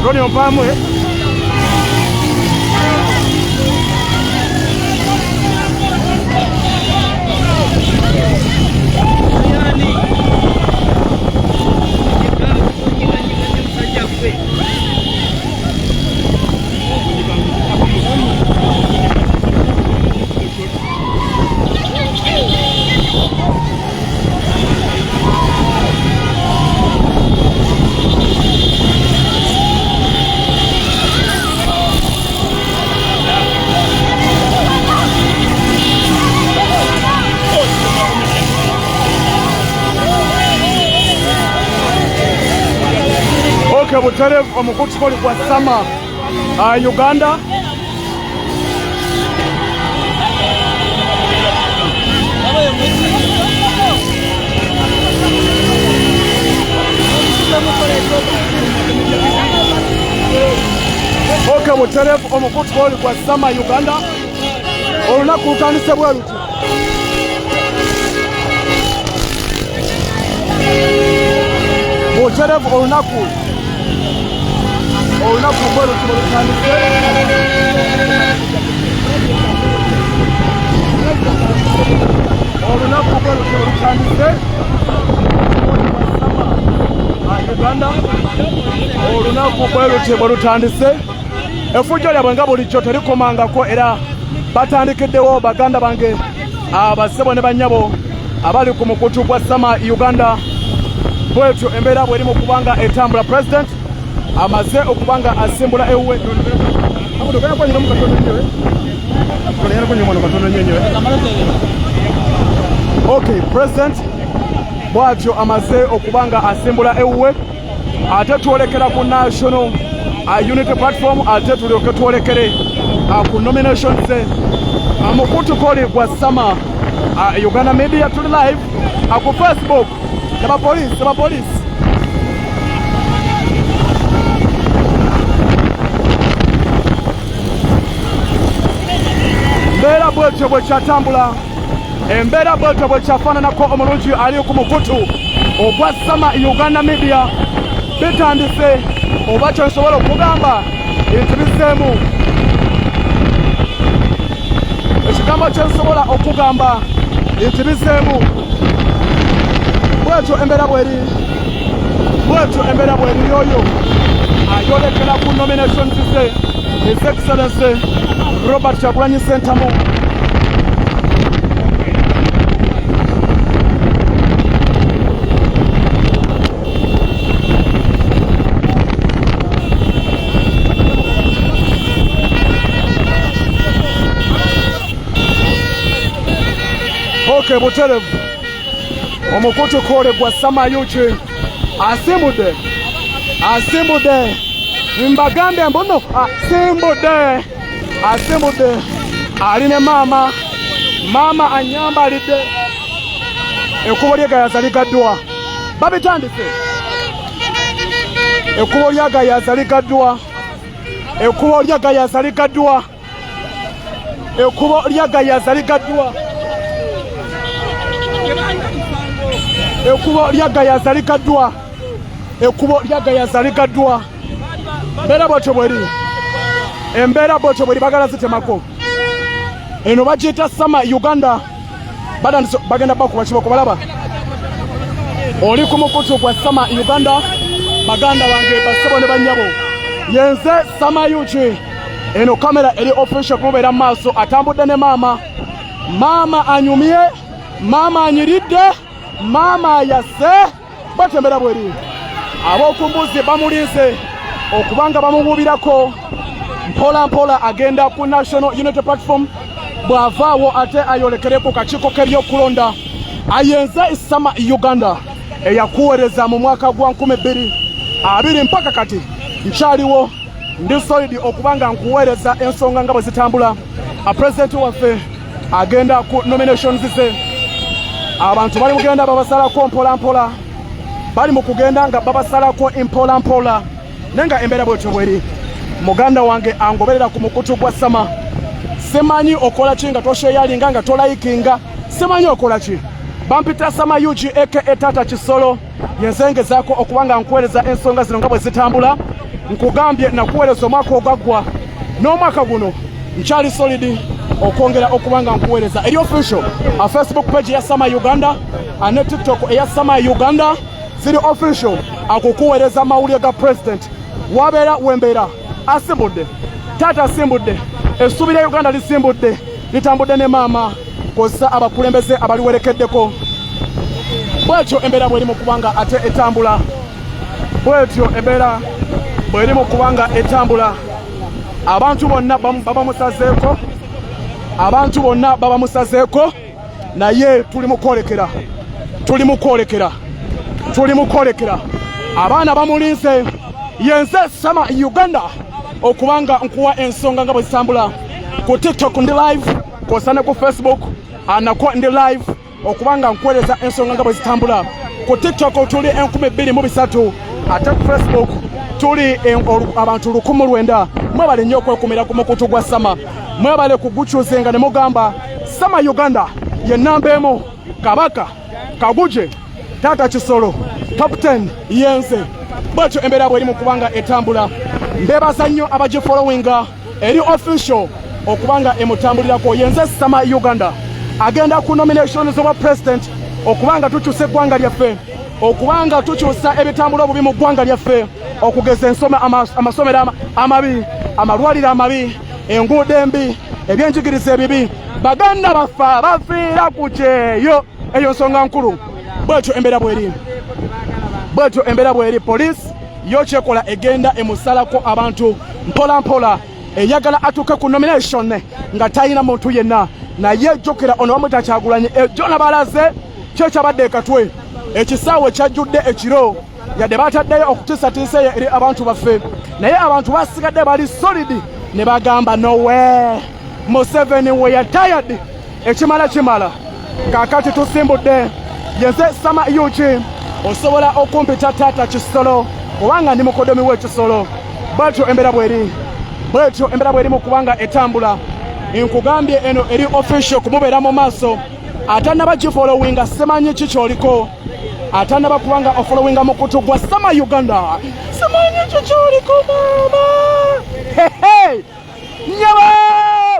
Roni ompaamu eh? Okay, buterevu omukutu goli gwa sama Uganda. Okay, buterevu omukutu goli gwa sama Uganda. Olunaku lutandise bwe luti. Buterevu olunaku bwe luti bwe lutandise. Olunaku bwe luti bwe lutandise. Uganda olunaku bwe luti bwe lutandise. Effujjo lyabwe nga bulijjo terikomangako era batandikiddewo baganda bange abassebo ne bannyabo abali ku mukutu gwa Sama Uganda. Bwetyo embeera bweri mu kubanga etambula. President amaze okubanga asimbula ewuwe. Okay, President bwatyo amaze okubanga asimbula ewuwe, ate twolekera ku National Unity Platform, ate tulyoke twolekere ku nominations. Mukutu koli gwa Sama Uganda Media, tuli live ku Facebook nabapolisi abapolisi. Mbeera bwetyo bwekyatambula, embeera bwetyo bwekyafaananako. Omulungi ali ku mukutu ogwa Sama Uganda Media, bitandise oba kyensobola okugamba nti biseemu. Ekigambo kyensobola okugamba nti biseemu. Bwetyo embeera bweri, bwetyo embeera bweri. Yoyo ayolekera ku nominations ze, His Excellency Robert Kyagulanyi Ssentamu. Okay, buterevu omukutu kole gwa Samayuki asimbudde, asimbudde, mbagambye mbuno asimbudde, asimbudde, ali ne maama, maama anyambalidde. Ekkubo ly'egayaza ligaddwa, babitandise. Ekkubo ly'agayaza ligaddwa, ekkubo ly'agayaza ligaddwa, ekkubo ly'agayaza ligaddwa, ekkubo ly'agayaza ligaddwa, ekkubo ly'agayaza ligaddwa. Mbeera bwetyo bweri, embeera bwetyo bweri. Bagala zitemako eno, bagiyita Sama Uganda. Batandise, bagenda bakuba kiboko. Balaba oli ku mukutu gwa Sama Uganda. Baganda bange, bassebo ne bannyabo, yenze Sama Yuki. Eno kamera eri official kumubeera mu maaso. Atambudde ne maama, maama anyumye, maama anyiridde, maama ayase. Batembera bweri, ab'okumbuzi bamulinze okubanga bamubuubirako mpola mpola. Agenda ku National Unity Platform, bw'avaawo ate ayolekere ku kakiiko k'ebyokulonda. Ayenze Sama Uganda eyakuweereza mu mwaka gwa 2020 mpaka kati nkyaliwo, ndi solid okuba nga nkuweereza ensonga nga bwe zitambula. Pulezidenti waffe agenda ku nominations ze. Abantu bali mugenda babasalako mpola mpola, bali mu kugenda nga babasalako mpola mpola, naye nga embeera bwetyo bweri. Muganda wange angoberera ku mukutu gwa Sama, simanyi okola ki nga tosheyalinga, nga tolayikinga, simanyi okola ki. Bampita Sama UG aka Tata Kisolo, yenzengezaako okuba nga nkuweereza ensonga zino nga bwe zitambula. Nkugambye nakuweereza omwaka ogwaggwa n'omwaka guno nkyali solid okwongera okuba nga nkuweereza. Eri official a Facebook page ya Sama Uganda ne TikTok eya Sama Uganda ziri official akukuweereza amawulire ga president. Wabeera wembeera asimbudde, taata asimbudde, essuubi lya Uganda lisimbudde, litambudde ne maama kozesa abakulembeze abaliwerekeddeko. Bwetyo embeera bweri mu kubanga ate etambula, bwetyo embeera bweri mu kubanga etambula. Abantu bonna baba musazeeko, abantu bonna baba musazeeko, naye tuli mu kwolekera, tuli mu kwolekera, tuli mu kwolekera. Abaana bamulinze. Yenze Sama Uganda okubanga nkuwa ensonga nga bwe zitambula. Ku TikTok ndi live, kwosa ne ku Facebook nako ndi live okubanga nkuweereza ensonga nga bwe zitambula. Ku TikTok tuli 2003, ate ku Facebook tuli abantu 1900. Mwebale nnyo okwekumira ku mukutu gwa Sama, mwebale kugukyuzenga ne mugamba Sama Uganda ye namba emu. Kabaka Kaguje Taata Kisolo top 10 yenze. Bwetyo embeera bweri mu kubanga etambula. Mbebaza nnyo abagifollowinga, eri official okubanga emutambulirako. Yenze Sama Uganda agenda ku nomination z'obwa president okubanga tukyusa eggwanga lyaffe, okubanga tukyusa ebitambula obubi mu ggwanga lyaffe, okugeza ensoma, amasomero amabi, amalwaliro amabi, enguudo embi, ebyenjigiriza ebibi, baganda baffe abafiira ku kyeyo. Eyo nsonga nkulu. Bwetyo embeera bweri, bwetyo embeera bweri. Poliisi yo kyekola egenda emusalako abantu mpola mpola, eyagala atuuke ku nomination nga talina muntu yenna. Naye jjukira ono bamwita Kyagulanyi, ejjo balaze kyo kyabadde ekatwe, ekisaawe kyajjudde ekiro, yadde bataddeyo okutiisatiisa eyo eri abantu baffe, naye abantu basigadde bali solid ne bagamba, "Nowe Museveni, we are tired, ekimala kimala." Kaakati tusimbudde. Yenze Sama Ug, osobola okumpita Taata Kisolo kubanga ndi mukodomi w'ekisolo. Bwetyo embeera bweri, bwetyo embeera bweri mu kubanga etambula. Nkugambye eno eri official kumubeera mu maaso. Atannaba gifollowinga, simanyi ki kyoliko. Atannaba kubanga ofollowinga mukutu gwa Sama Uganda, simanyi ki kyoliko maama. Hehe, nyaba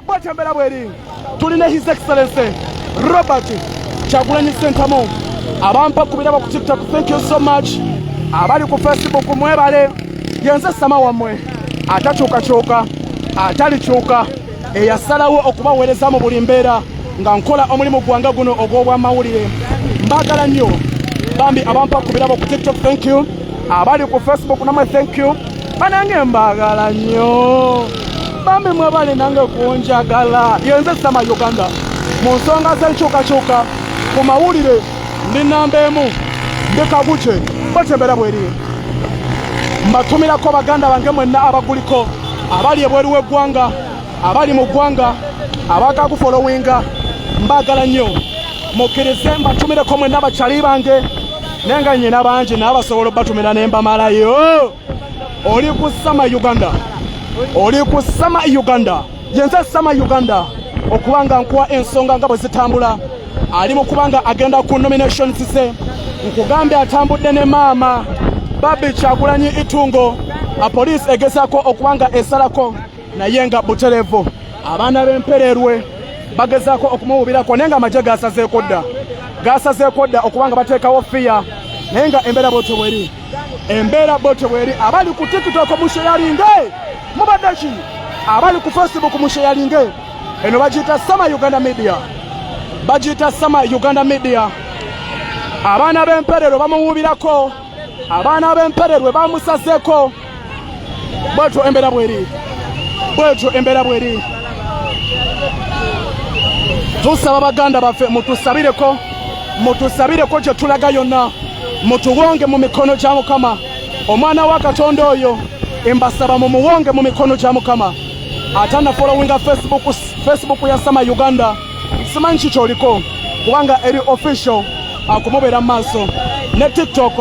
bwetyo embeera bweri. Tulina His Excellency Robert Kyagulanyi Sentamu. Abampa ku birabo ku TikTok, thank you so much. Abali ku Facebook mwebale. Yenze Sama wammwe atakyukakyuka, atalikyuka, eyasalawo okubaweereza mu buli mbeera nga nkola omulimu gwange guno ogw'obwamawulire. Mbagala nnyo bambi. Abampa ku birabo ku TikTok, thank you. Abali ku Facebook namwe, thank you. Banange mbagala nnyo bambi, mwebale nange kunjagala. Yenze Sama Uganda mu nsonga z'enkyukakyuka ku mawulire, ndi namba emu, ndi kaguce. Bwetyo bweri. Mbatumirako baganda bange mwenna abaguliko, abali ebweru w'eggwanga, abali mu ggwanga, abakagufollowinga, mbagala nnyo. Mukkirize mbatumireko mwenna bakyali bange, naye nga nyina bangi, naye basobola obatumira ne mbamalayo. Oli ku Sama Uganda, oli ku Sama Uganda. Yenze Sama Uganda okuba nga nkuwa ensonga nga bwe zitambula. Ali mu kubanga agenda ku nominations ze, nkugambye atambudde ne maama Barbie Kyagulanyi Itungo. Poliisi egezaako okuba nga esalako, naye nga butereevu abaana b'empererwe bagezaako okumuwubirako, naye nga amagye gasazeeko dda, gasazeeko dda okuba nga bateekawo fiya. Naye nga embeera bwetyo bweri, embeera bwetyo bweri. Abali ku TikTok musharinge, mubadde ki? Abali ku Facebook musharinge. Eno bagiyita Sama Uganda Media, bagiyita Sama Uganda Media. Abaana b'empererwe bamuwubirako, abaana b'empererwe bamusazeeko. Bwetyo embeera bweri, bwetyo embeera bweri. Tusaba baganda baffe mutusabireko, mutusabireko gye tulaga yonna, mutuwonge mu mikono gya Mukama. Omwana wa Katonda oyo embasaba mumuwonge mu mikono gya Mukama. Atana followinga Facebook, Facebook ya Sama Uganda, simanyi ki kyoliko, kubanga eri official akumubeera mu maaso. Ne TikTok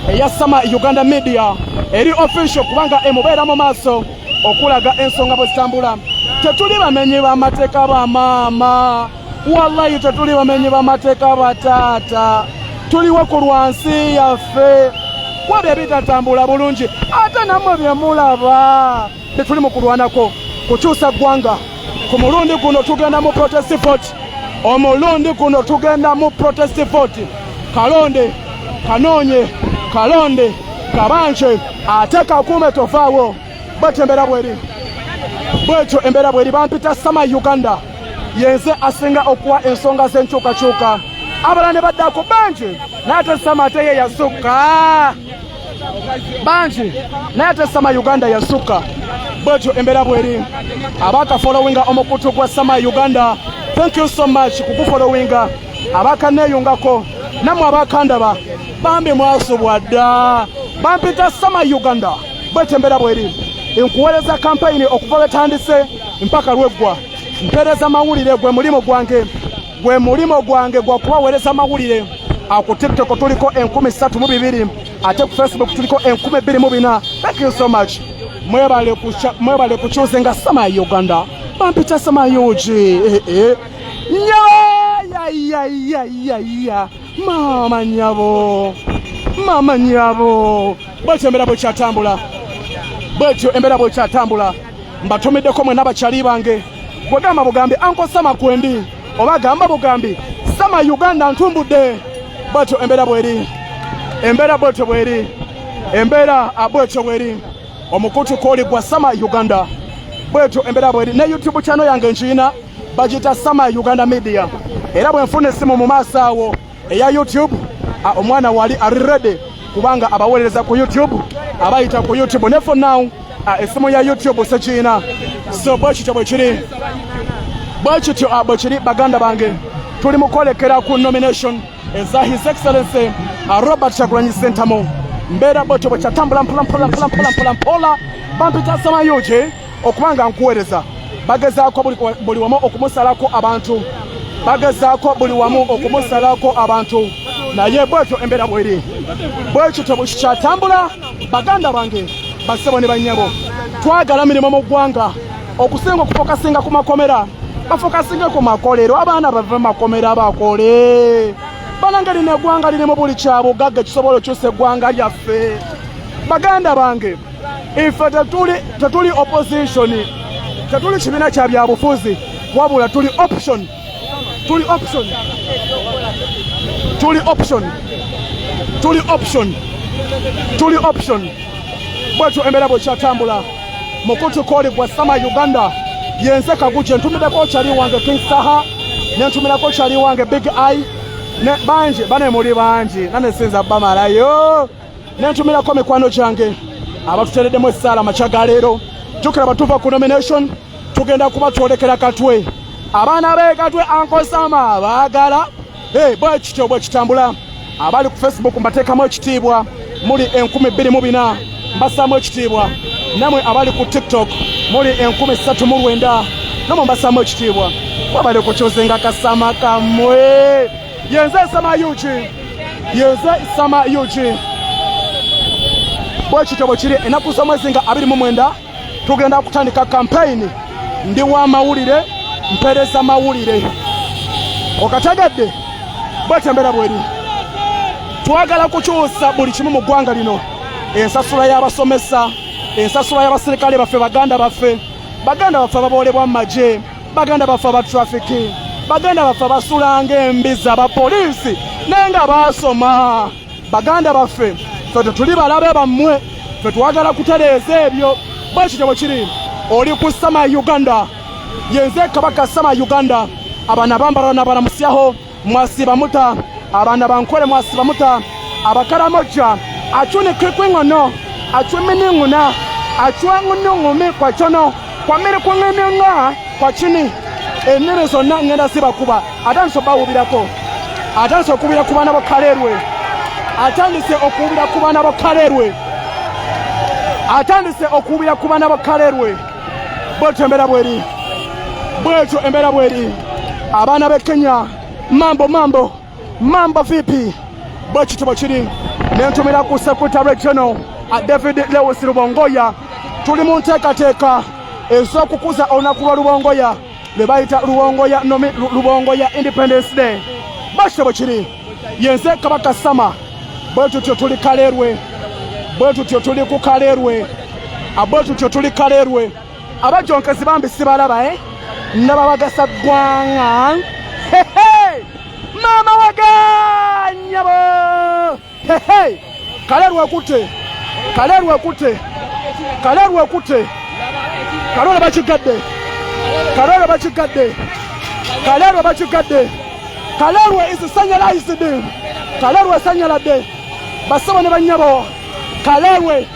eya Sama Uganda Media eri official kubanga emubeera mu maaso okulaga ensonga bwe zitambula. Tetuli bamenyi b'amateeka bamaama, wallahi tetuli bamenyi b'amateeka bataata, tuliwo ku lwansi yaffe. Kwebyo ebitatambula bulungi, ate nammwe bye mulaba tetuli mu kulwanako kukyusa ggwanga. Ku mulundi guno tugenda mu protest vote. Omulundi guno tugenda mu protest vote. Kalonde kanoonye, kalonde kabanje, ate kakuume tovaawo. Bwetyo embeera bweri, bwetyo embeera bweri. Bampita Sama Uganda, yenze asinga okuwa ensonga z'enkyukakyuka. Abalala ne baddako bangi, naye ate Sama ate ye yasukka bangi, naye ate Sama Uganda yasukka. Bwetyo embeera bweri. Abakafollowinga omukutu gwa Sama Uganda, thank you so much kugufollowinga. Abakaneeyungako nammwe abakandaba, bambi mwasubwa dda. Bampita Sama Uganda. Bwetyo embeera bweri. Nkuweereza kampeyini okuva lwetandise mpaka lweggwa. Mpeereza mawulire, gwe mulimu gwange, gwe mulimu gwange gwa kubaweereza mawulire. Ku TikTok tuliko 3,002, ate ku Facebook tuliko 2,004. Thank you so much, mwebale mwebale kukyuzinga Sama Uganda. Bampita Sama UG. Eh, eh. Nyabo, ya ya ya ya, mama nyabo, mama nyabo. Bwetyo embeera bwekyatambula, bwetyo embeera bwekyatambula. Mbatumiddeko mwena bakyali bange. Gwegamba bugambi Uncle Sama kwendi, oba gamba bugambi Sama Uganda ntumbudde. Bwetyo embeera bweri, embeera bwetyo bweri, embeera bwetyo bweri. Omukutu kwoli gwa Sama Uganda. Bwetyo embeera bweri. Ne YouTube channel yange nkiina, bagiyita Sama Uganda Media. Era bwe nfuna essimu mu maaso awo eya YouTube, omwana wali ali ready kubanga abaweereza ku YouTube, abayita ku YouTube. Ne for now essimu ya YouTube sekiina. So bwe kityo bwe kiri, bwe kityo bwe kiri. Baganda bange, tuli mu kwolekera ku nomination eza His Excellency Robert Kyagulanyi Ssentamu. Mbeera bwetyo bwe kyatambula, mpola mpola mpola mpola mpola mpola. Bampita Sama UG okubanga nkuweereza. Bagezaako buli wamu okumusalako abantu, bagezaako buli wamu okumusalako abantu, naye bwetyo embeera bweri, bwekityo bwe kikyatambula. Baganda bange, bassebo ne bannyabo, twagala mirimu mu ggwanga okusinga okufokasinga ku makomera. Bafokasinge ku makolero, abaana bave mu makomera bakole. Banange, lino eggwanga lirimu buli kyabugagga ekisobola okyusa eggwanga lyaffe. Baganda bange, ife tetuli opposition, tetuli kibiina kya byabufuzi, wabula tuli option, tuli option, tuli option, tuli option, tuli option. Bwetyo embeera bwekyatambula. Mukutu kooli gwa Sama Uganda, yenze Kaguje. Ntumiddeko kyali wange King Saha, nentumirako kyali wange Big Eye ne bangi bane, muli bangi nane sinza bamalayo. Nentumirako mikwano gyange abatuteereddemu essaala amakya ga leero. Jjukira, batuva ku nomination tugenda kuba twolekera Katwe. Abaana b'e Katwe, Uncle Sama baagala. Hey, bwe kityo bwe kitambula. Abali ku Facebook mbateekamu ekitiibwa, muli 2,004, mbassaamu ekitiibwa. Namwe abali ku TikTok muli 3,009, namwe mbassaamu ekitiibwa. Mwebale kukyuzinga kasama kammwe. Yenze Sama UG, yenze Sama UG. Bwe kityo bwe kiri. Ennaku z'omwezi nga 29 tugenda kutandika kampeyini. Ndi wa mawulire, mpeereza mawulire, okategedde? Bwetyo embeera bweri. Twagala kukyusa buli kimu mu ggwanga lino: ensasula y'abasomesa, ensasula y'abasirikale baffe, baganda baffe, baganda baffe ababoolebwa mu magye, baganda baffe aba trafiki, baganda baffe abasulanga embizi, abapoliisi naye nga baasoma. Baganda baffe, ffe tetuli balabe bammwe, ffe twagala kutereeza ebyo. Bwe kityo bwe kiri. Oli ku Sama Uganda, yenze Kabaka Sama Uganda. Abaana bambalala nabalamusyaho, mwasiba muta? Abaana bankole, mwasiba muta? Abakaramoja, acuni kikwiŋono acwiminiŋuna acwaŋunungumi kwacono kwamiri kuŋiniŋa kwakini. Ennimi zonna ŋŋenda zibakuba. Atandise obawubirako, atandise okubira ku baana bakalerwe, atandise okuwubira ku baana bakalerwe, atandise okuwubira ku baana bakalerwe. Bwetyo embeera bweri, bwetyo embeera bweri. Abaana b'e Kenya, mambo mambo mambo vipi? Bwe kityo bwe kiri. Nentumira ku Secretary General David Lewis Rubongoya. Tuli mu nteekateeka ez'okukuza olunaku lwa Rubongoya lwe bayita Rubongoya, Rubongoya Independence Day. Bwekityo bwe kiri. Yenze Kabaka Sama. Bwe tutyo tuli Kalerwe. Bwe tutyo tuli ku Kalerwe, bwe tutyo tuli Kalerwe. Abajonkezi bambi sibalaba, eh? Ndaba bagasa ggwanga. Maama waganyabo, Kalerwe ekutte, Kalerwe ekutte, Kalerwe ekutte, Kalerwe bakigadde, Kalerwe bakigadde, Kalerwe bakigadde. Kalerwe is sanyalized, Kalerwe esanyaladde. Basebo ne bannyabo, Kalerwe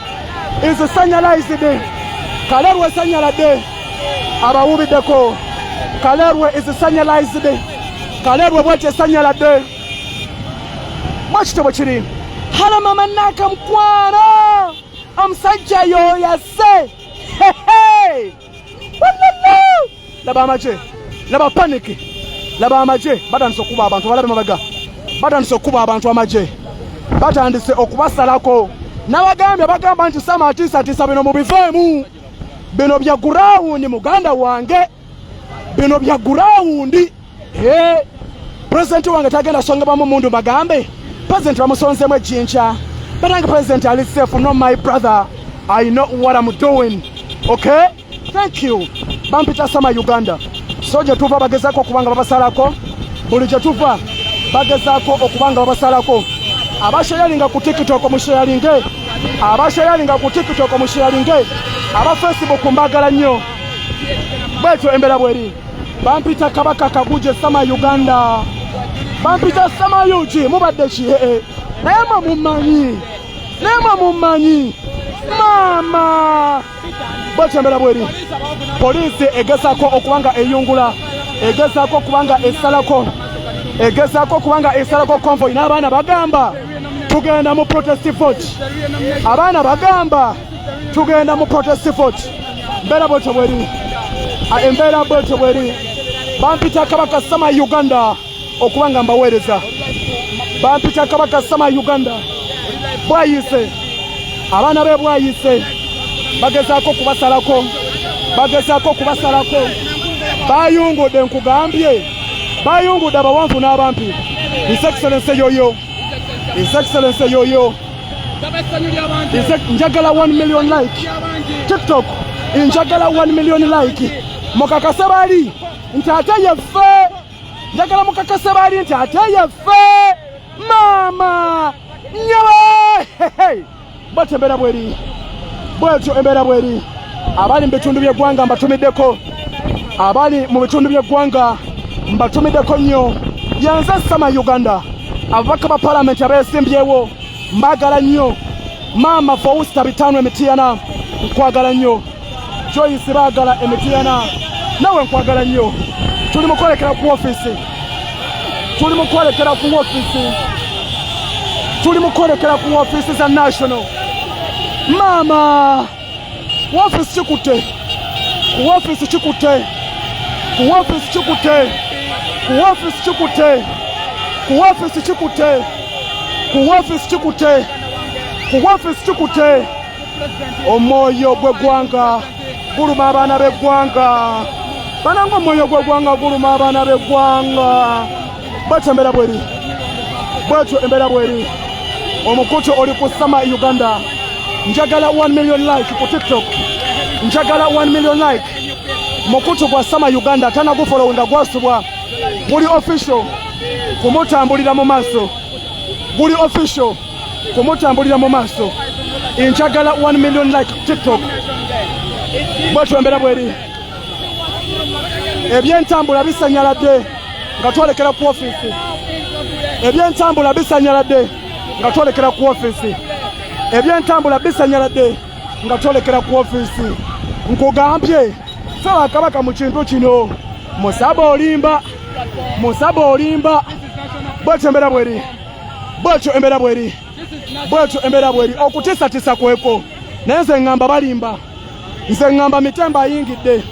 is sanyalized, Kalerwe esanyaladde. Abawubiddeko, Kalerwe is sanyalized, Kalerwe bweti esanyaladde. Mwekityo bwe kiri. Hala mama naka mukwano, omusajja yoyase. Laba amagye, laba panic, laba amagye batandise okukuba abantu. Balabe mabega, batandise okukuba abantu. Amagye batandise okubasalako. Nabagambye, bagamba nti sama atiisatiisa. Bino mubiveemu, bino bya ground, muganda wange, bino bya ground. Pulezidenti wange tagenda songebamu mundu. Bagambe pulezidenti bamusonzemu ejjinja. Banange, pulezidenti ali safe. No, my brother, I know what I'm doing. Okay, thank you. Bampita Sama Uganda. So gye tuva bagezaako okuba nga babasalako, buli gye tuva bagezaako okuba nga babasalako. Abasharinga ku TikTok, musharinge. Abasharinga ku TikTok, musharinge. Aba Facebook, mbagala nnyo. Bwetyo embeera bweri. Bampita Kabaka Kaguje Sama Uganda, bampita Sama UG. Mubadde ki? Ee, naye mwe mumanyi, naye mwe mumanyi maama. Bwetyo embeera bweri. Poliisi egezaako okuba nga eyungula, egezaako okuba nga esalako, egezaako okuba nga esalako convoy. N'abaana bagamba tugenda mu protest vote, abaana bagamba tugenda mu protest vote. Mbeera bwetyo bweri, embeera bwetyo bweri. Bampita Kabaka Sama Uganda okuba nga mbaweereza. Bampita Kabaka Sama Uganda. Bwayise abaana be bwayise bagezaako okubasalako, bagezaako okubasalako. Bayungudde, nkugambye, bayungudde abawanvu n'abampi. His Excellence yoyo, His Excellence yoyo. Njagala 1 million like TikTok, njagala 1 million like. Mukakase bali nti ate yeffe. Njagala mukakase bali nti ate yeffe. Maama nyawe, bwetyo embeera bweri, bwetyo embeera bweri. Abali mu bitundu by'eggwanga mbatumiddeko, abali mu bitundu by'eggwanga mbatumiddeko nnyo. Yenze Sama Uganda. Ababaka ba palamenti abeesimbyewo, mbagala nnyo. Maama Fausta Bitano Emitiyana, nkwagala nnyo. Joyce Baagala Emitiyana, nawe nkwagala nnyo. Tuli mu kwolekera ku ofiisi, tuli mu kwolekera ku ofiisi, tuli mu kwolekera ku ofiisi za national. Maama, woofiisi kikutte, ku woofiisi kikutte, ku woofiisi kikutte, ku woofiisi kikutte, ku woofiisi kikutte, ku woofiisi kikutte, ku woofiisi kikutte. Omwoyo gw'eggwanga guluma abaana b'eggwanga. Bananga, omwoyo gw'eggwanga guluma abaana b'eggwanga. Bwetyo embeera bweri, bwetyo embeera bweri. Omukutu oli ku Sama Uganda. Njagala 1 million like ku TikTok, njagala 1 million like. Mukutu gwa Sama Uganda, tanagufollowinga gwasubwa. Guli official kumutambulira mu maaso, guli official kumutambulira mu maaso. Njagala 1 million like TikTok. Bwetyo embeera bweri. Ebyentambula bisanyaladde nga twolekera ku ofiisi, ebyentambula bisanyaladde nga twolekera ku ofiisi, ebyentambula bisanyaladde nga twolekera ku ofiisi. Nkugambye, saba Kabaka mu kintu kino. Musaba olimba, musaba olimba. Bwetyo embeera bweri, bwetyo embeera bweri, bwetyo embeera bweri. Okutiisatiisa kweko, naye nze ŋŋamba balimba. Nze ŋŋamba mitemba ayingidde.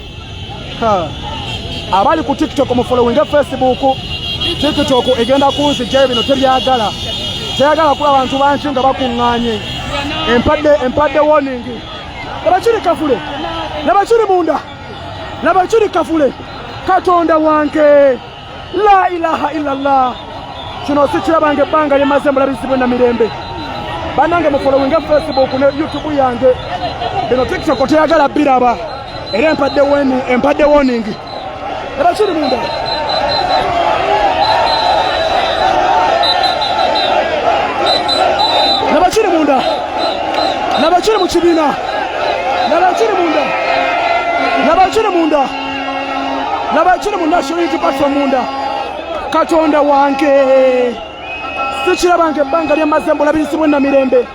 Abali ku TikTok, mufollowinge Facebook. TikTok egenda kunzijjayo, bino tebyagala, teyagala kuba abantu bangi nga bakuŋŋaanye. Empadde, empadde warning. Laba kiri kafule, laba kiri munda, laba kiri kafule. Katonda wange, la ilaha illallah! Kino sikirabanga ebbanga lyemaze mulabizibwe na mirembe. Bannange mufollowinge Facebook ne YouTube yange. Bino TikTok teyagala biraba era empadde warning, empadde warning. Era kiri munda. Laba kiri munda. Laba kiri mu kibiina. Laba kiri munda. Laba kiri munda. Laba kiri mu National Unity Platform munda. Katonda wange. Sikirabanga ebbanga lye mmaze mbulabirizi bw'e Namirembe.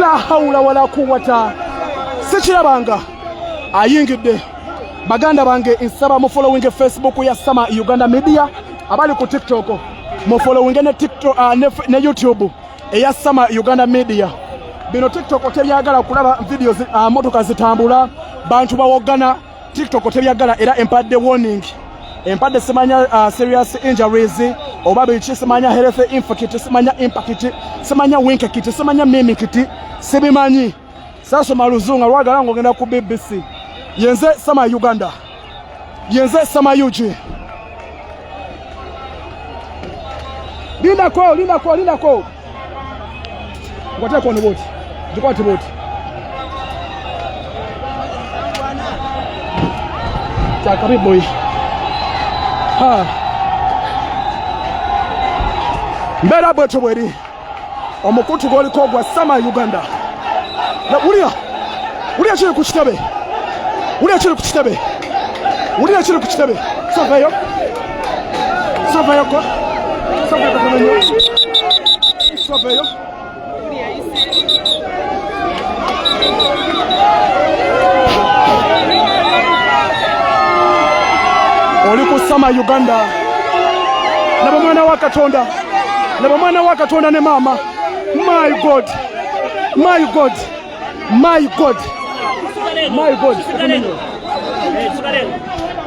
La haula wala quwwata. Sikirabanga. Ayingidde. Baganda bange nsaba mu following Facebook ya Sama Uganda Media, abali ku TikTok mu following ne TikTok, ne YouTube eya Sama Uganda Media. Bino TikTok tebyagala kulaba video motoka zitambula, bantu bawogana. TikTok tebyagala era empadde warning, empadde simanya serious injuries oba biki, simanya health impact, simanya impact, simanya winkekit, simanya mimikit, sibimanyi. Sasoma luzunga lwagala ng'ogenda ku BBC. Yenze Sama Uganda, yenze Sama UG. Lindako, lindako, lindako. Nkwateko ono bwoti, gikwate bwoti. Kyakabi boy. Ha. Mbeera bwetyo bweri. Omukutu gwoliko gwa Sama Uganda. Na wulira, wulira kiri ku kitebe, wulira kiri ku kitebe, wulira kiri ku kitebe. Sovayo, sovayoko, sovayo katono nnyo, sovayo. Oli ku Sama Uganda. Laba mwana wa Katonda, laba mwana wa Katonda ne maama. My God, my God, my God, my God,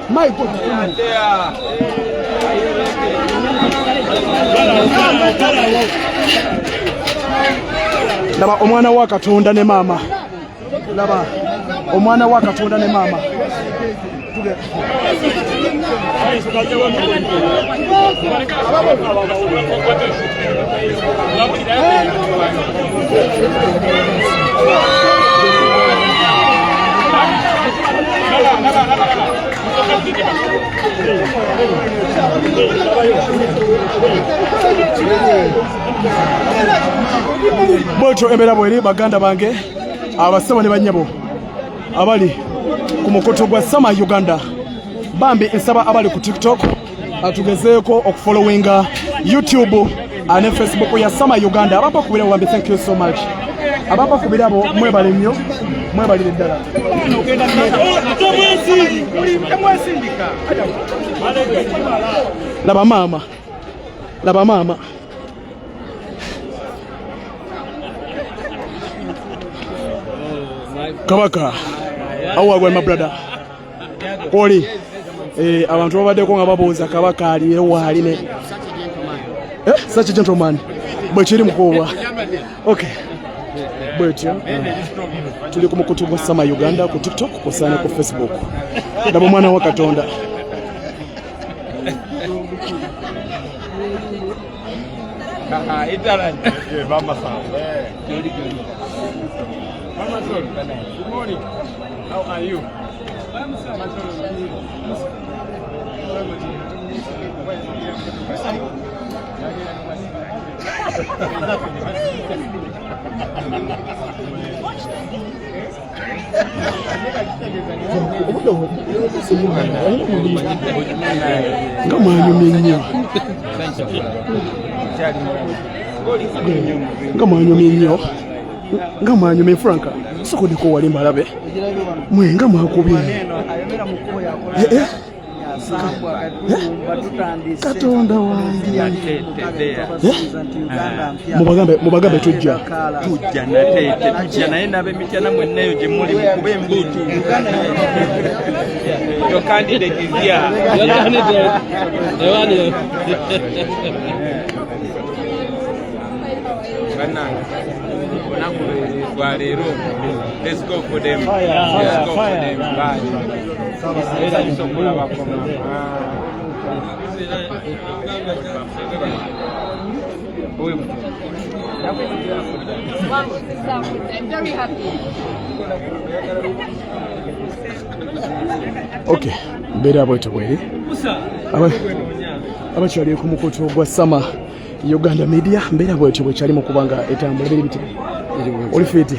my God. Laba omwana wa Katonda ne maama. Laba omwana wa Katonda ne maama. Bwetyo embeera bweri, baganda bange, abasebo ne bannyabo abali ku mukutu gwa Sama Uganda. Bambi nsaba abali ku TikTok atugezeeko okufollowinga YouTube ne Facebook ya Sama Uganda. Abampa ku birabo, bambi thank you so much. Abampa ku birabo mwebale nnyo, mwebalire ddala. Laba maama, laba maama. Kabaka awagwa, my brother, oli abantu babaddeko nga babuuza kabaka ali waali ne such a gentleman bwe kiri mukuubwa. Okay, bwetyo tuli ku mukutu gwa Sama Uganda ku TikTok kusaana ku Facebook. Laba omwana wa Katonda. Good morning. How are you? Nga mwanyumye nnyo, nga mwanyumye nnyo, nga mwanyumye. Franka, sokodeko wali mbalabe mwe nga mwakubye. Eh, eh. Katonda wange. Mubagambe, mubagambe tujja. Tujja nate, tetujja naye n'ab'emityana mwenna eyo gye muli mukube embuutu. Your candidate is here. Your candidate. The one you- Bannange, olunaku lwa leero, let's go for them, let's go for them. Bye. Nsanyusa okulabako mama. Owe. I'm very happy. Okay, mbeera bwetyo bweri abakyali ku mukutu gwa Sama Uganda Media. Mbeera bwetyo bwekyali mu kubanga etambula biri biti oli fit.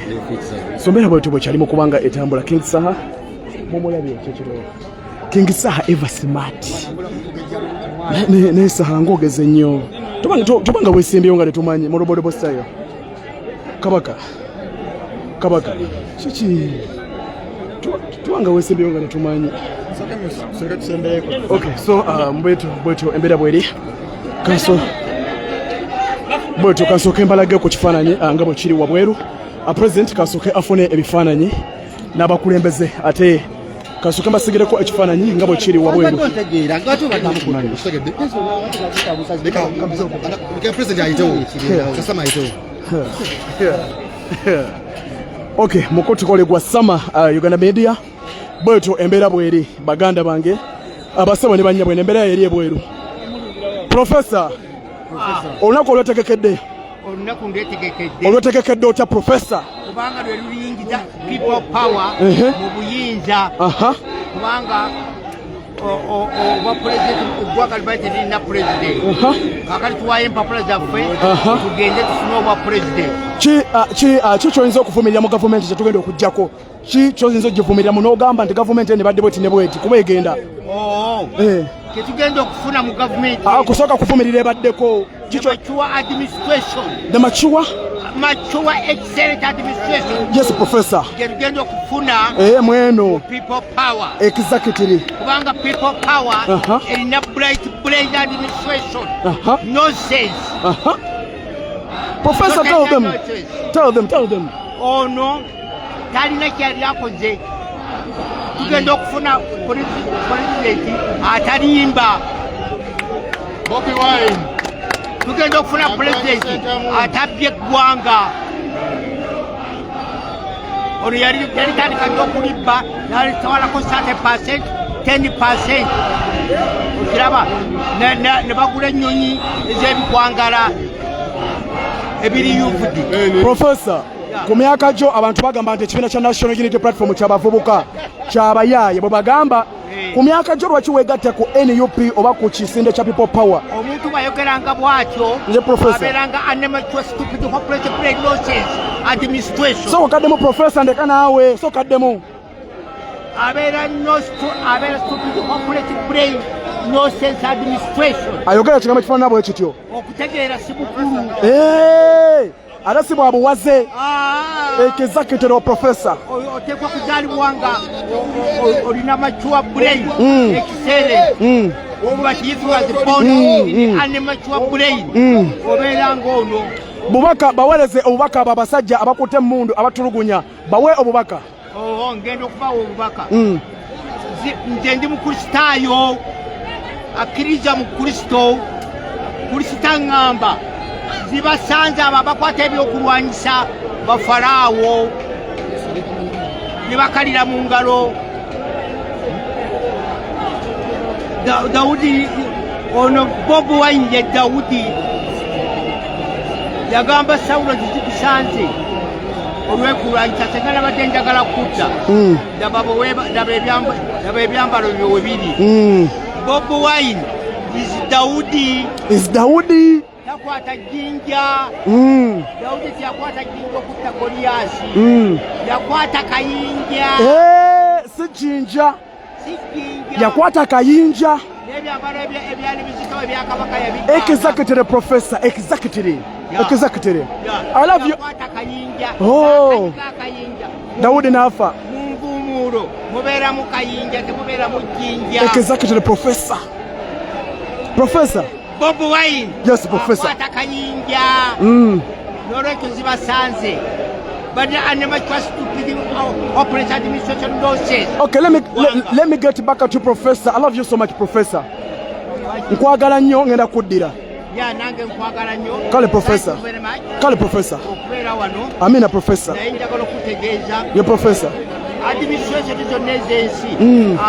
So mbeera bwetyo bwekyali mu kubanga etambula. King Saha mumulabye kyekiro. King Saha ever smart. Ne Saha ng'ogeze nnyo, tubanga wesimbyewo nga tetumanyi mu robodobo style. Kabaka kabaka kiki? Tubanga wesimbyewo nga tetumanyi. Okay, so bwetyo bwetyo embeera bweri. Kanso bwetyo kansooke mbalage ku kifaananyi nga bwe kiri wabweru. President kasooke afune ebifaananyi n'abakulembeze, ate kasooke mbasigireko ekifaananyi nga bwe kiri wabweru. Ntegeera ngate President ayitewo, kasama ayitewo. Okay, mukutu kole gwa Sama Uganda Media, bwetyo embeera bweri. Baganda bange, abasebo ne bannyabwe, embeera yeri ebweru. Profesa, olunaku olwetegekedde? Olunaku ndwetegekedde. Olwetegekedde otya, profesa? Kubanga lwe luyingiza People Power mu buyinza. Kubanga obwa pulezidenti, eggwanga libali teririna pulezidenti. Kakati tuwayo empapula zaffe, tugende tufune obwa pulezidenti. Ki kyoyinza okuvumirira mu gavumenti kyetugenda okugjako? Ki kyoyinza ogivumirira mu n'ogamba nti gavumenti eno ebadde bweti ne bweti kuba egenda? Oo. Kyetugenda okufuna mu gavumenti, Kusooka kuvumirira ebaddeko. The mature administration. The mature? Mature, excellent administration. Yes, professor. Gyetugenda okufuna. Mweno. People Power. Exactly. Kubanga People Power erina bright brain administration. Nonsense. Professor, tell them. Nonsense. Tell them, tell them. Ono talina kyali akoze. Tugenda okufuna pulezidenti atalimba. Bobi Wine. Tugenda okufuna pulezidenti atabbye eggwanga. Ono yali tandika dda okulibba, nalitwalako 30%, 10%, okiraba? Ne bagula ennyonyi ez'ebikwangala ebiri uvd. Professor, ku myaka gyo abantu bagamba nti ekibiina kya National Unity Platform kyabavubuka, kyabayaaye bwe bagamba. Ku myaka gyo lwaki weegatta ku NUP oba ku kisinde kya People Power? Omuntu bw'ayogeranga bw'atyo, Nze Professor. abeeranga unmature, stupid, hopeless brain, nonsense administration. So okaddemu, professor, ndeka naawe, so okaddemu. Abeera no abeera stupid, hopeless brain, nonsense administration. Ayogera ekigambo ekifaanana bwe kityo. Okutegeera si bukulu. Eh, ate si bwabuwaze. Ah. Exactly, professor. Oteekwa kuzaalibwa nga olina mature brain ekiseera. But if you was born in an immature brain, obeera ng'ono. Bubaka, baweereze obubaka abo abasajja abakutte emmundu abatulugunya, bawe obubaka. Oo, ngenda okubawa obubaka. Nze ndi mukristaayo, akkiriza mu Kristo. Kristo aŋŋamba zibasanze abo abakwata ebyokulwanyisa bafaraawo ne bakalira mu ngalo. Dawudi ono, Bobi Wine ye Dawudi, yagamba Sawulo, "Zizikusanze olwekulwanyisa, senga nabadde njagala kutta. Laba laba ebyambalo byo we biri." Bobi Wine is Dawudi. Is Dawudi. Takwata jjinja. Dawudi teyakwata jjinja okutta Goliyasi. Yakwata kayinja. Eh, si jjinja. Si jjinja. Yakwata kayinja. N'ebyambalo ebyali bizito ebya kabaka yabigaana. Exactly, professor, exactly. Exactly. Yeah. I love you. Yakwata kayinja. Oh. N'akayiga akayinja. Dawudi n'afa. Mu nvuumuulo mubeeramu kayinja, temubeeramu jjinja. Exactly, professor, professor. Bobi Wine Yes, professor. akwata kayinja. N'olwekyo zibasanze bade unmature, stupid, hopeless administration nonsense. Okay, let me get back to professor. I love you so much, professor. Nkwagala nnyo, ngenda kuddira. Ya, nange nkwagala nnyo. Kale, professor. Thank you very much Kale, professor. okubeera wano. Amina, professor. Naye njagala okutegeeza, Ye, professor. administration zonna ez'ensi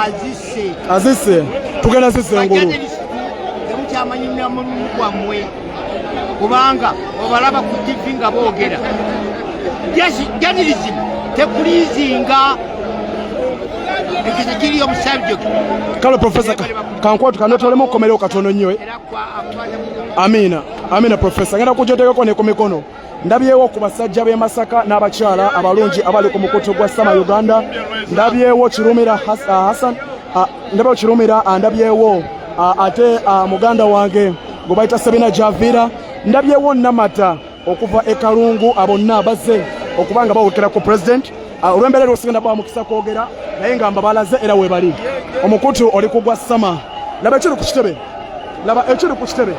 azisse. Azisse, tugenda zisse engulu. Bajournalist, temukyamanyi namulimu gwammwe. Kubanga obalaba ku TV nga boogera. Journalism tekulizinga ekyo tekiriyo mu subject. Kale Profesa, kankwatu kanotolemu okukomerewo katono nnyo. Eh. Amiina, amiina. Profesa, ngenda kujotegeko ne ku mikono. Ndabyewo ku basajja b'e Masaka n'abakyala abalungi abali ku mukutu gwa Sama Uganda. Ndabyewo Kirumira Hassan, ndabyewo Kirumira, ndabyewo ate muganda wange gwe bayita Sabina Javira, ndabyewo Namata okuva e Kalungu. Abonna bazze okuba nga bawekera ku president. Olw'embeera lwosigenda bawa mukisa kwogera, naye nga mbabalaze era webali. Omukutu oli kugwa Sama. Laba ekiri ku kitebe, laba ekiri ku kitebe.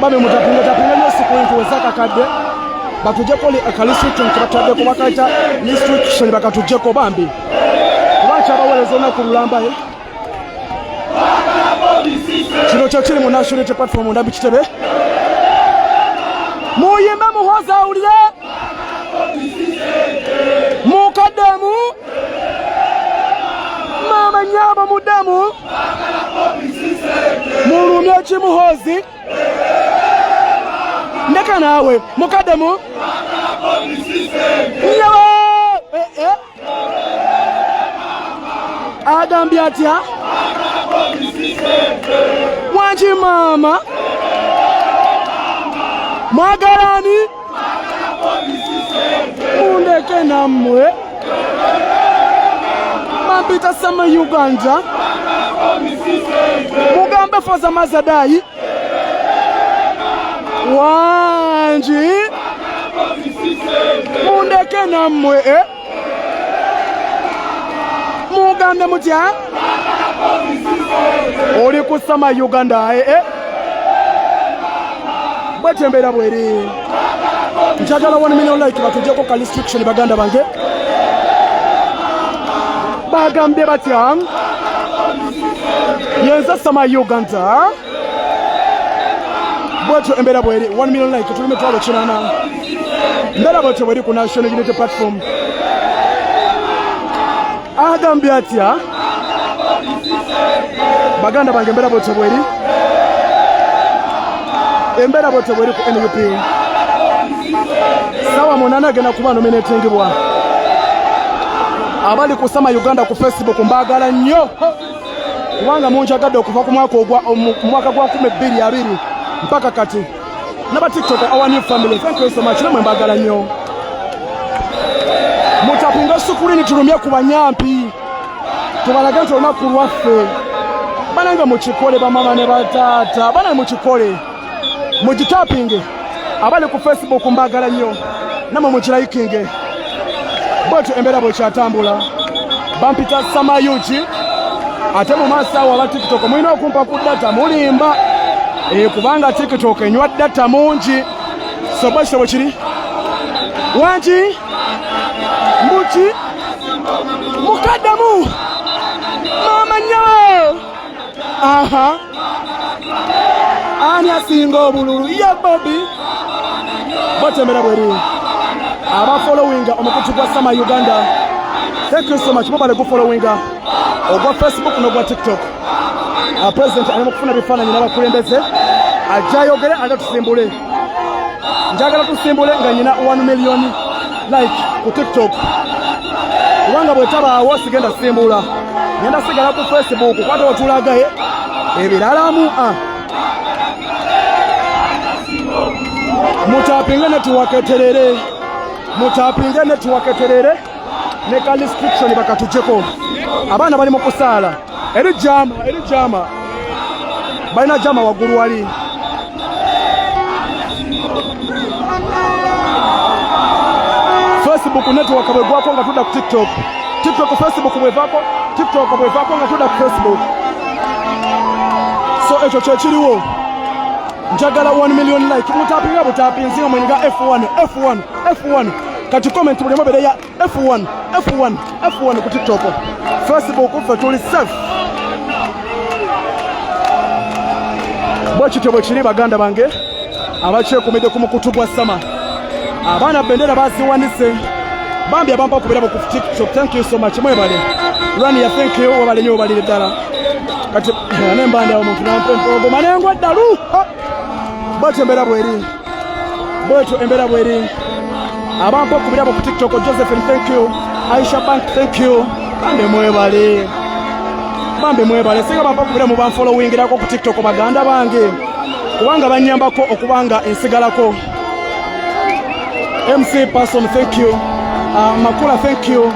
Bami mutapinga tapinga nnyo siku ntuweza akakadde batujjeko ka restriction kebatutaddeko, bakayita restriction, bakatujjeko bambi, kuba nkyabaweereza olunaku lulamba. Eh? Kino kyo kiri mu National Unity Platform ndambi kitebe. Muyimbe Muhoozi awulire mukaddemu maama nyabo muddemu mulumye kimuhoozi ndeka naawe mukaddemu nyabo. Eh, eh. Agambye atya? Wangi maama, mwagalani mundeke nammwe. Bampita Sama Uganda, mugambe Foza Mazadayi wangi mundeke nammwe. Eh? Mugambe mutya? Oli ku Sama Uganda. Eh, eh. Bwetyo embeera bweri. Njagala 1 million like batujeko ka restriction. Baganda bange, bagambye batya? Yenza Sama Uganda. Bwetyo embeera bweri. 1 million like, tuli 800,000. Mbeera bwetyo bweri ku National Unity Platform. Agambye atya? Baganda bange, embeera bwetyo bweri, embeera bwetyo bweri ku NUP. Sawa 8 agenda kuba nominatingibwa. Abali ku Sama Uganda ku Facebook, mbaagala nnyo kubanga munjagadde okuva ku mwaka ogwa mu mwaka gwa 2020 mpaka kati. Naba TikTok, our new family, thank you so much, namwe mbaagala nnyo. Mutapinga screen, tulumye ku banyampi, tubalage nti olunaku lwaffe. Banange mukikole, bamama ne bataata, banange mukikole, mugitapinge. Abali ku Facebook, mbaagala nnyo, namwe mukirayikinge. Bwetyo embeera bwekyatambula. Bampita Sama Yugi. Ate mu maaso awo, aba TikTok mulina okumpa ku data, mulimba. Eh, kubanga TikTok enywa data mungi. So bwekityo bwe kiri. Wangi mbuki mukaddamu maama nyawo. Aha, ani asinga obululu? Ye Bobi. Batembera bweru. Abafollowinga omukutu gwa Sama Uganda, thank you so much, mubale gufollowinga ogwa Facebook n'ogwa TikTok. President ali mu kufuna bifaananyi n'abakulembeze, ajja ayogere ate tusimbule. Njagala tusimbule nga nyina 1 million like ku TikTok, kubanga bwetabaawo sigenda simbula, ngenda sigala ku Facebook kwata otulagaye ebiralamu. Ah. Mutapinge network eterere, mutapinge network eterere ne ka restriction bakatujeko. Abaana bali mu kusaala eri jama, eri jama, balina jama waggulu wali. Facebook network bwegwako nga tudda ku TikTok, TikTok Facebook bwevaako, TikTok bwevaako nga tudda ku Facebook. So ekyo kyekiriwo. Njagala 1 million like, mutapinga butapinzi nga mwenyiga F1 F1 F1. Kati comment buli omu ya F1 F1 F1 ku TikTok, Facebook ffe tuli safe. Bwe kityo bwe kiri, baganda bange abakyekumidde ku mukutu gwa Sama. Abaana bendera baziwanise. Bambi abampa okubirabo ku TikTok, thank you so much, mwebale. Rania, thank you, webale nnyo, webalire ddala. Kati nembanda awo omuntu nampa empologoma nengwa eddalu. Bwetyo embeera bweri, bwetyo embeera bweri. Abampa okubirabo ku TikTok, Josephine, thank you. Aisha Bank, thank you. Bambi mwebale, bambi mwebale. Singa bampa okubirabo banfollowingirako ku TikTok, baganda bange, kubanga banyambako okubanga ensigalako. MC Person, thank you. Makula, thank you.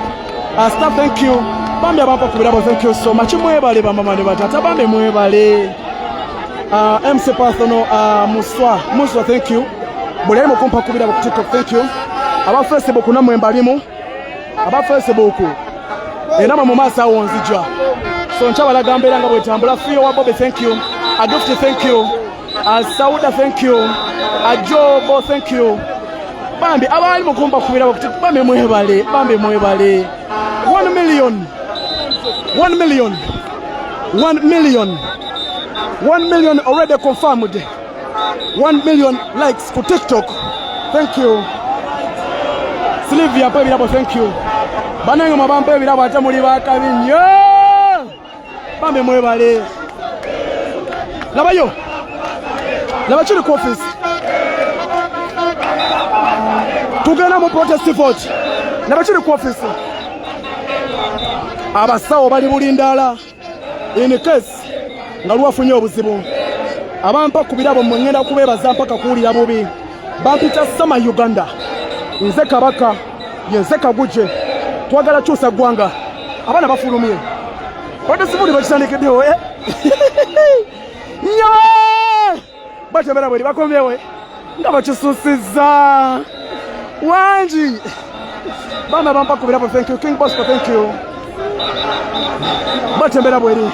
Star, thank you. Bambi abampa ku birabo, thank you so much. Mwebale bamama ne batata, bambi mwebale. MC Person, Muswa, Muswa, thank you. Buli ali mukumpa ku birabo ku TikTok, thank you. Aba Facebook nammwe mbalimu. Aba Facebook era mwe mu maaso awo nzija. So nkyabalaga mbeera nga bwetambula. Fio wa Bobby, thank you. Adufti, thank you. Sauda, thank you. Ajobo, thank you. Bambi abaali mukumba kubirabo, bambi mwebale, bambi mwebale. 1 million, 1 million, 1 million, 1 million already confirmed. 1 million likes ku TikTok, thank you. Sylvia mpa ebirabo, thank you. Banange mwabampa ebirabo ate muli bakabi nnyo, bambi mwebale. Labayo, laba kiri ku office. Tugenda mu protest vote. Laba kiri ku office. Abasawo bali bulindaala in case nga lwafunye obuzibu. Abampa ku birabo mmwe ŋŋenda kubeebaza mpaka kuwulira bubi. Bampita Sama Uganda, nze kabaka, yenze kaguje. Twagala kyusa ggwanga. Abaana bafulumye, protest vote bakitandikiddewo, eh? Nyo batembera bweri bakomyewe nga bakisusiza wangi. Baana bampa ku birabo, thank you. King Bosco, thank you. Batembera bweri.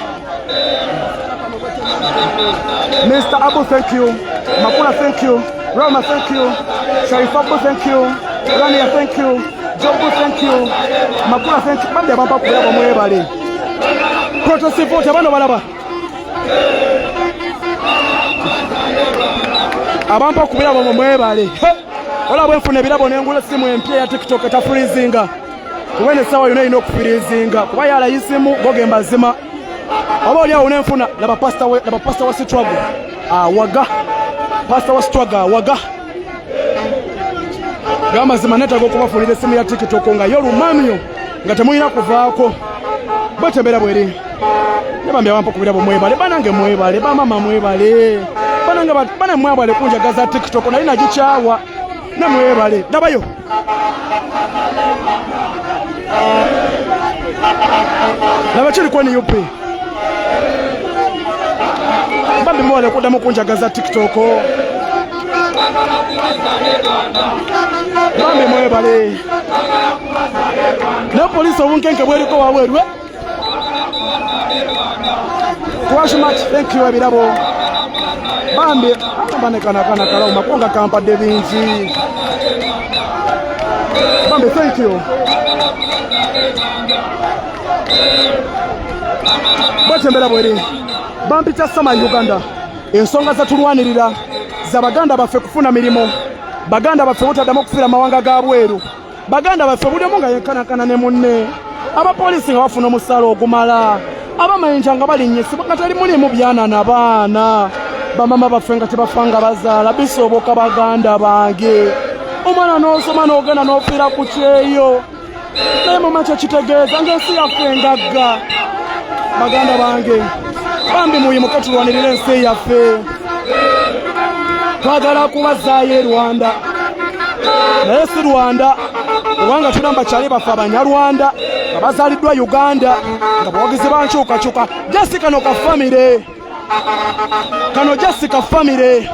Mr. Abu, thank you. Makula, thank you. Rama, thank you. Sharif Abu, thank you. Rania, thank you. Jobu, thank you. Makula, thank you. Bambi abampa ku birabo mwebale. Protest vote, abano balaba. Abampa ku birabo mwebale. Olaba bwe nfuna ebirabo nengula simu empya ya TikTok etafreezinga, kuba eno essaawa yonna erina okufreezinga, kuba yalayisimu goge mbazima oba oli awo nenfuna. Laba pastor we, laba pastor wa struggle awaga, pastor wa struggle awaga. Gamazima neetaaga okubafunira essimu ya TikTok nga yo lumamyo nga temulina kuvaako. Bwetembera bweri. Nebambi abampa ku birabo mwebale, banange mwebale, bamama mwebale, banange bana mwebale kunjagaza TikTok nali nagikyawa, namwebale. Labayo, laba kiri ku NUP. Bambi mwebale okuddamu kunjagaza TikTok, bambi mwebale. Naye poliisi obunkenke bweriko wabweru, eh? Twashumat, thank you ebirabo. Bambi ambanekanakana kalawo makonga kampadde bingi. Bambi thank you. Bwetembera bweri. Bampita Sama Uganda. Ensonga zetulwanirira za baganda baffe kufuna mirimu, baganda baffe butaddamu okufiira mawanga ga bweru, baganda baffe buli omu nga yenkanakana ne munne, abapoliisi nga bafuna omusaala ogumala, abamayinja nga balinnyisibwa nga teri mulimu byana na baana, bamama baffe nga tebafa nga bazaala. Bisoboka baganda bange, omwana n'osoma n'ogenda n'ofiira ku kyeyo. Naye mama kyekitegeeza ng'ensi yaffe engagga. Baganda bange, bambi muyimuke tulwanirire ensi yaffe. Twagala kubazaayo e Rwanda, naye si Rwanda kubanga tulina bakyali baffe Abanyarwanda nga bazaaliddwa Uganda nga bawagizi ba nkyukakyuka. Just kano ka family, kano just ka family.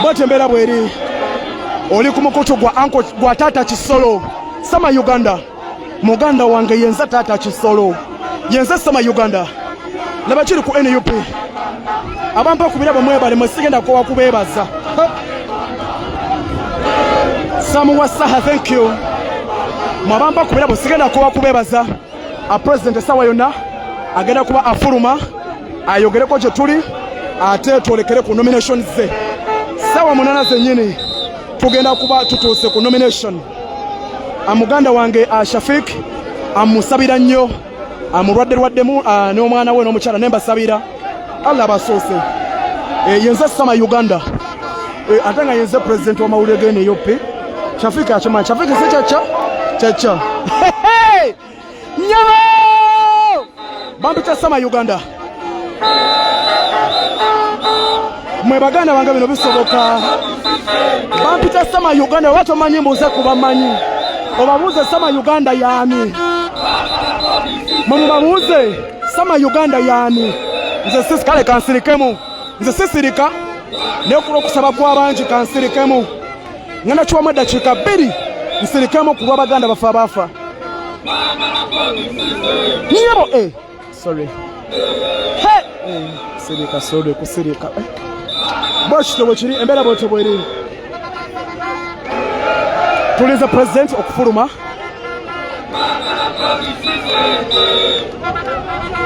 Bwetyo embeera bweri. Oli ku mukutu gwa anko gwa taata Kisolo Sama Uganda. Muganda wange yenza taata Kisolo yenza Sama Uganda. Laba kiri ku NUP. Abampa ku birabo mwebale, mwe sigenda kowa kubeebaza. Samu Wasaha, thank you. Mwabampa ku birabo sigenda kowa kubeebaza. A president esawa yonna agenda kuba afuluma ayogereko gye tuli ate twolekere ku nomination ze. Sawa 8 zennyini tugenda kuba tutuuse ku nomination. Muganda wange Shafik amusabira nnyo, amulwadde lwaddemu n'omwana we n'omukyala, ne mbasabira Allah abasoose. Yenze Sama Uganda, ate nga yenze president w'amawulire ge NUP. Shafik akimanyi. Shafik si kyekyo kyekyo nyabo bampita Sama Uganda. Mwe baganda bange bino bisoboka. Bampita Sama Uganda. Oba tomanyi mbuuze ku bamanyi, obabuuze Sama Uganda yaani. Mwe mubabuuze Sama Uganda yaani. Nze sisi kale kansirikemu, nze sisirika naye kulwa okusaba kw'abangi kansirikemu. Ngenda kiwamu eddakiika 2 nsirikemu ku lw'abaganda bafe abaafa. Nyabo sorry. Hey! Sirika, sorry kusirika. Bwekityo bwe kiri, embeera bwetyo bweri. Tulinze president okufuluma.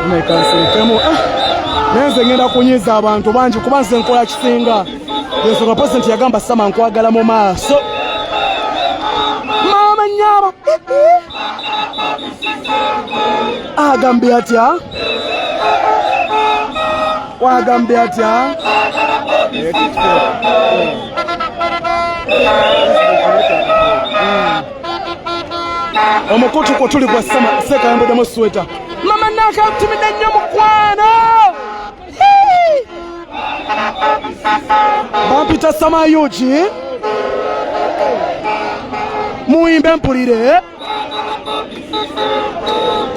Nekansirikemu. Naye nze ngenda kunyiiza abantu bangi kuba nze nkola kisinga. Yensonga president yagamba Sama nkwagala mu maaso. Maama nyabo agambye atya? Wagambye atya? Omukutu kwe tuli gwa Sama sekayambuddemu sweta. Mama nakatumidde nnyo mukwano. Bampita Sama Yugi, muyimbe mpulire.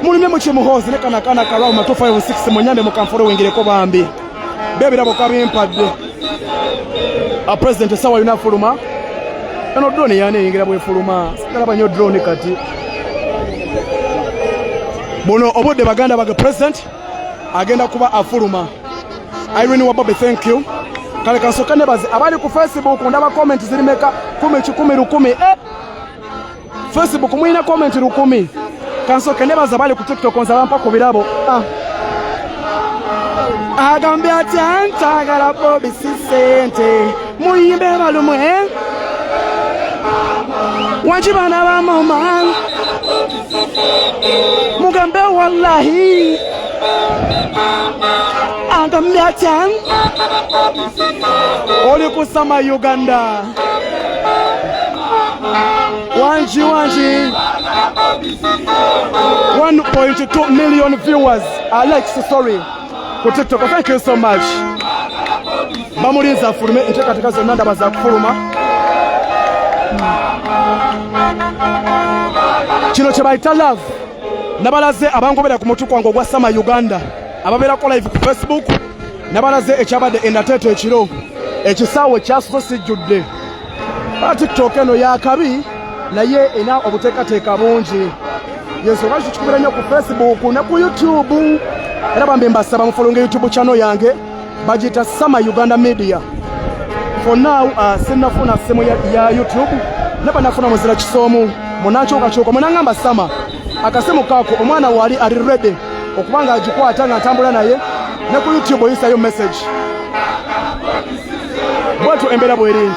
Mulimye mukimuhoozi ne kana kana kalwama 256 munyambe mukanfolo wingireko bambi bebirabo kabimpadde. A president esawa yona afuluma. Eno drone yani eyingira bwefuluma, sigalaba nnyo drone kati. Buno obudde baganda bange president agenda kuba afuluma. Irene Wabobe, thank you. Kale kansooka nebaze abali ku Facebook. Ndaba comment ziri meka? 10 kikumi 1000. Facebook mulina comment 1000. Kansooke nebaze abali ku TikTok nze abampa ku birabo. Agambye atya? Ntagala Bobi si sente. Muyimbe balumwe wangi bana ba mama, mugambe wallahi. Agambye atya? Oli kusama Uganda. Wangi wangi 1.2 million viewers, likes, sorry, ku TikTok. Thank you so much. Bamulinze afulume. Enteekateeka zonna ndaba za kufuluma. Kino kye bayita love. Nabalaze abangobera ku mutu gwange ogwa Sama Uganda, ababeerako live ku Facebook, nabalaze ekyabadde enateeta ekiro. Ekisaawe kyasuse sijjudde. TikTok eno yakabi naye erina obuteekateeka bungi, yensonga kikikubira nnyo ku Facebook ne ku YouTube. Era bambi mbasaba mufollowinga YouTube channel yange, bagiyita Sama Uganda Media. For now sinnafuna simu ya YouTube naba nafuna muzira kisoomu munankyukakyuka munangamba Sama akasimu kaako omwana wali ali ready okuba nga agikwata nga ntambula naye ne ku YouTube oyisayo message. Bwatyo embeera bweri.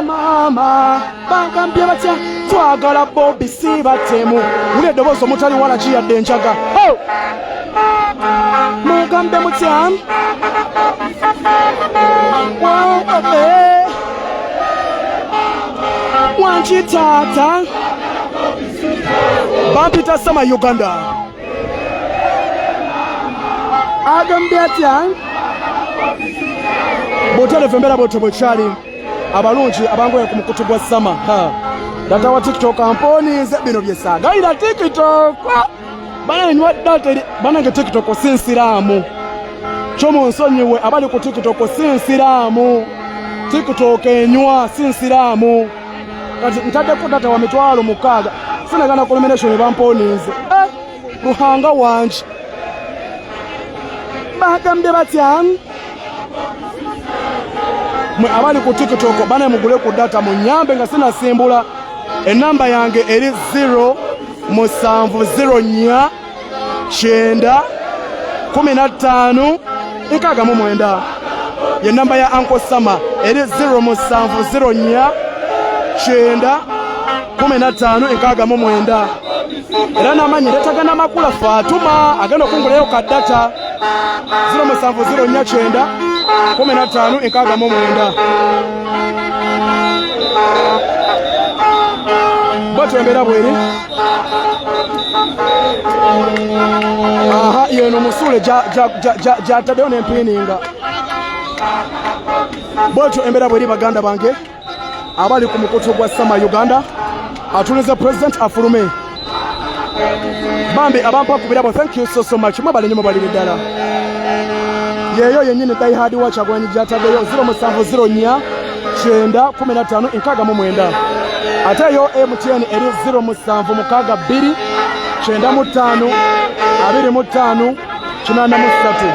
Mama bagambye batya? Twagala Bobi si batemu. Wuli eddoboozi omutali wala kiyadde enjaga. Mugambe mutya? Wangi taata. Bampita Sama Uganda. Agambye atya? Bwotalevu embeera bwotyo bwekyali. Abalungi abangoye ku mukutu gwa Sama. Data wa TikTok amponinze bino byesaagalira TikTok. Banange data banange, TikTok si nsiraamu. Kyo munsonyiwe abali ku TikTok, si nsiraamu. TikTok enywa si nsiraamu. Kati ntaddeko data wa 60,000, sinagana ku nomination bamponinze. Eh, Ruhanga wanje, bagambye batya? Mwe abali ku TikTok bane, mugule ku data munyambe nga sinasimbula. Enamba yange eri 0 7 0 4 9 15 69. Ye namba ya Uncle Sama, eri 0 7 0 4 9 15 69. Era namanyi ndetagana Makula Fatuma agenda okungulayo ka data. 0 7 0 4 9 15 69. Bwetyo embeera bweri. Aha, yeno musuule gyataddeyo nempiininga. Bwetyo embeera bweri, baganda bange abali ku mukutu gwa Sama Uganda. Atulize president afulume. Bambi abampa ku birabo, thank you so so much. Mwebale nnyo, mubalire ddala. Yeeyo yennyini diehard wa Kyagulanyi gyataddeyo 0704 9 15 69. Ate yo MTN eri 0762 95 25 83.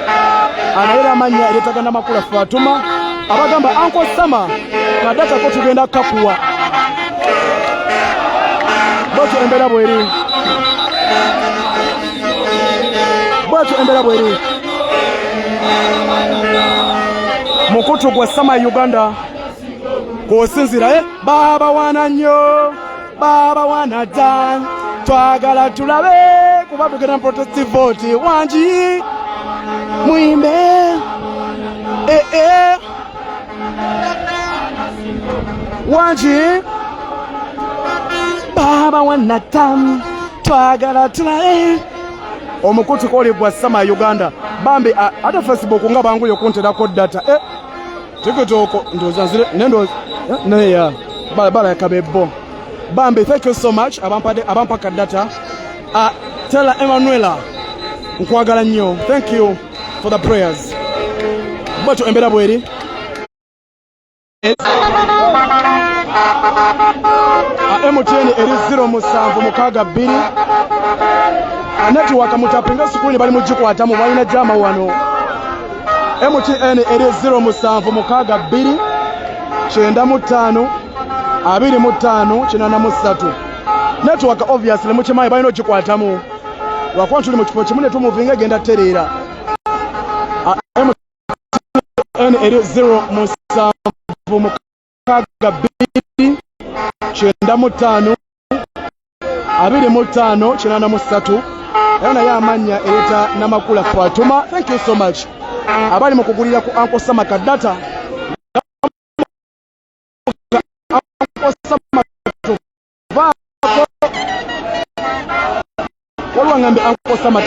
Anayera amannya eryetagana Makula Fatuma. Abagamba Uncle Sama ka data ko tugenda kakuwa. Bwetyo embeera bweri, bwetyo embeera bweri. Mukutu gwa Sama Uganda kwosinzira. Eh, babawana nnyo, babawana dda. Twagala tulabe kuba tugenda protest vote. Wangi mwimbe, eh, eh. Wangi babawana dda, twagala tulabe. Omukutu koli gwa Sama Uganda. Bambi ate Facebook nga banguye okunterako data. Eh, TikTok ndowooza nzire nendowooza neya balaka bebbo. Bambi, thank you so much abampadde, abampaka data. Tela Emanuela, nkwagala nnyo, thank you for the prayers. Bwetyo embeera bweri. MTN eri 0762. Network mutapinga screen, bali mugikwatamu, balina jama wano. MTN eri 0762 95 25 83. Network obviously mukimanyi balina ogikwatamu, lwakuba tuli mu kifo kimu ne tumuvinga egenda tereera. MTN eri 0762 95 25 83. Era naye amannya ereeta Namakula Fatuma. Thank you so much abali mu kugulira ku Uncle Sama ka data. Uncle Sama tuvaako, waliwo ngambe Uncle Sama.